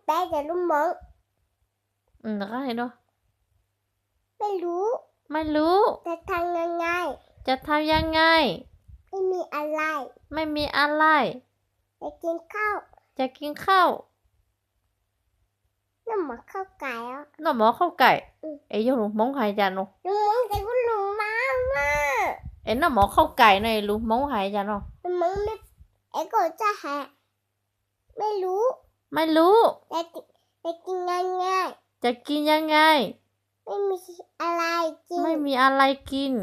Peb cov lus Hmoob. ไม่รู้ ไม่รู้ จะทำยังไง จะทำยังไง ไม่มีอะไร ไม่มีอะไร จะกินข้าว จะกินข้าว noj mov ข้าวไก่ noj mov ข้าวไก่ es yog lus Hmoob hais cas no? Es noj mov ข้าวไก่ no lus Hmoob hais cas no? ไม่รู้ ไม่รู้ จะกินยังไง จะกินยังไง ไม่มีอะไรกิน ไม่มีอะไรกิน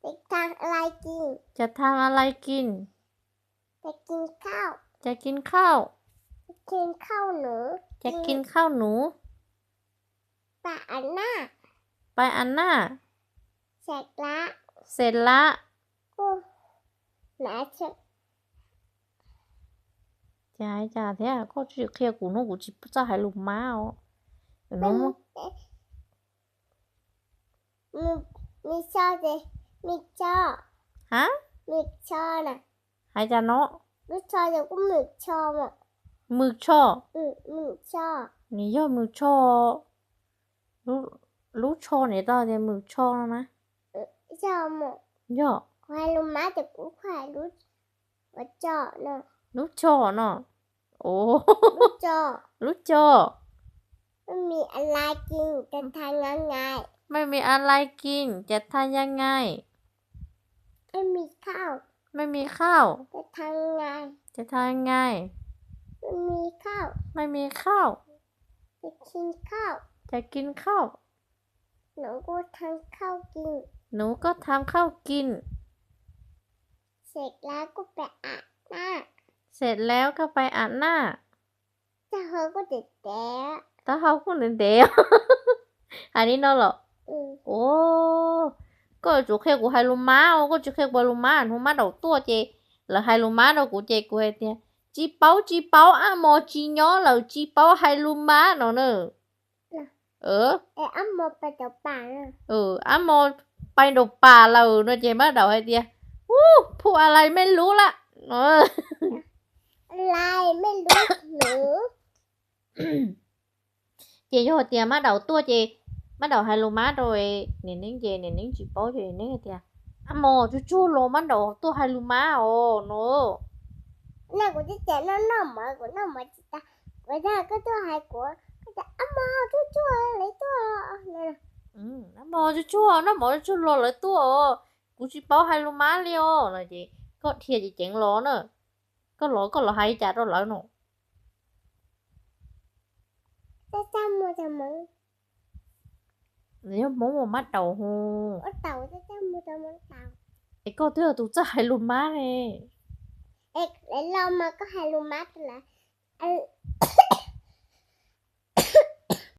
จะทำอะไรกิน จะทำอะไรกิน จะกินข้าว จะกินข้าว จะกินข้าวหนู จะกินข้าวหนู ไปอาบน้ำ ไปอาบน้ำ เสร็จแล้ว เสร็จแล้ว ก็หนาเช็ด Cas hais cas thiab, koj tsis qhia kuv no kuv tsis txawj hais lus Mab os. มี มีช่อ มีช่อ ฮะ มีช่อ นะ hais cas no? Lub tsho ces kuj mws tsho mas. Mws tsho? Mws tsho. Nws yog mws tsho. Lub, lub tsho niam tau tias mws tsho no na. Yog mas. Yog. Kuv hais lus Mab ces kuv hais lub tsho no. Lub tsho no. Lub tsho. ไม่มีอะไรกิน จะทำยังไง ไม่มีอะไรกิน จะทำยังไง ไม่มีข้าว ไม่มีข้าว จะทำไง จะทำยังไง ไม่มีข้าว ไม่มีข้าว จะกินข้าว จะกินข้าว หนูก็ทำข้าวกิน หนูก็ทำข้าวกิน เสร็จแล้วก็ไปอาบน้ำ เสร็จแล้วก็ไปอาบน้ำ Taub hau kuj ntev ntev. Taub hau kuj ntev ntev. Hais li no los? Os, koj yuav tsum qhia kuv hais lus Mab os, koj tsis qhia kuv hais lus Mab, hnub Mab Daum tuaj ces lawv hais lus Mab rau kuv ces kuv hais tias, tsis paub, tsis paub, ab mos tsis nyob lawm, tsis paub hais lus Mab no na. Ab mos pais nraum pas lawm no ces Mab Daum hais tias, ub, phu a lais mej lub lawm. Ces yog tias Mab Daum tuaj ces Mab Daum hais lus Mab rau niam Neeb ces niam Neeb tsis paub ces niam Neeb hais tias, ab mos tsuag tsuag los Mab Daum tuaj hais lus Mab os no. Kuv tsis noj mov, kuv noj mov tsis tas, kuv dag koj tuaj hais kuv, koj tias ab mos tsuag tsuag li tuaj. Ab mos tsuag tsuag, noj mov tsuag tsuag los lawv tuaj os, kuv tsis paub hais lus Mab li os no ces koj dhia ceev ceev los na, koj los koj los hais li cas rau lawv no. Yog Hmoob mas Mab Daum hu. Es koj twb yog tus txawj hais lus Mab ne. Los mas koj hais lus Mab rau lawv.